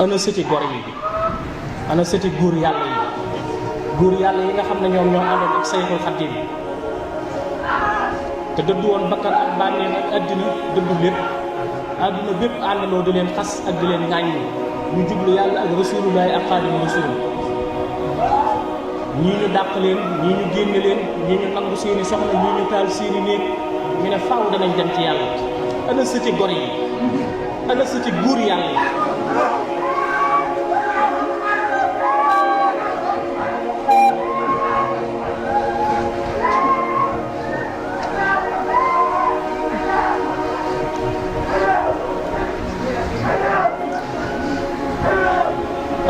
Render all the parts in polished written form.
ana sëti gor yi ana sëti góor yàlla yi nga xam ne ñoom ñoo àndoon ak Sayxul Xadiim te dëddu woon bakkan ak bànneex ak àddina dëddu lépp àdduna bépp àndandoo di leen xas ak di leen ŋàññi ñu jublu yàlla ak rasulullahi ak xaadimu rasul ñii ñu dàq leen ñii ñu génne leen ñii ñu nangu seeni soxna ñii ñu taal seeni néeg ñu ne faaw danañ dem ci yàlla ana sëti gor yi ana sëti góor yàlla yi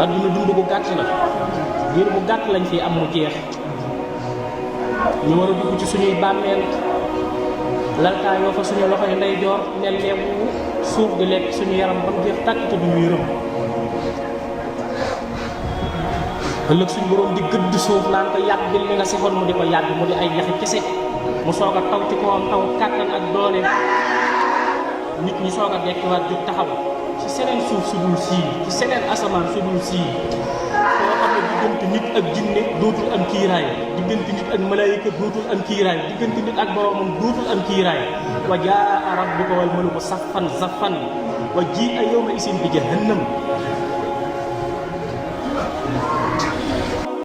adduna dund bu gàtt la diir bu gàtt lañ fi am mu jeex ñu war a dugg ci suñuy bàmmeel laltaayoo fa suñu loxo yi ndeyjoor mel leewu suuf di lekk suñu yaram ba mu jeex tàkk te duñu yërëm ëllëg suñu boroom di gëdd suuf naan ko yàbbil li nga sexoon mu di ko yàbbi mu di ay yaxi kese mu soog a taw ci kawam taw kàttan ak doole nit ñi soog a dekkiwaat jóg taxaw ci seneen suuf su dul sii ci seneen asamaan su dul sii soo xam ne diggante nit ak jinne dootul am kiiraay diggante nit ak malaayika dootul am kiiraay diggante nit ak boromam dootul am kiiraay wa jaa rabbuka wal malaku saffan saffan wa jii a yawma isin bi jahannam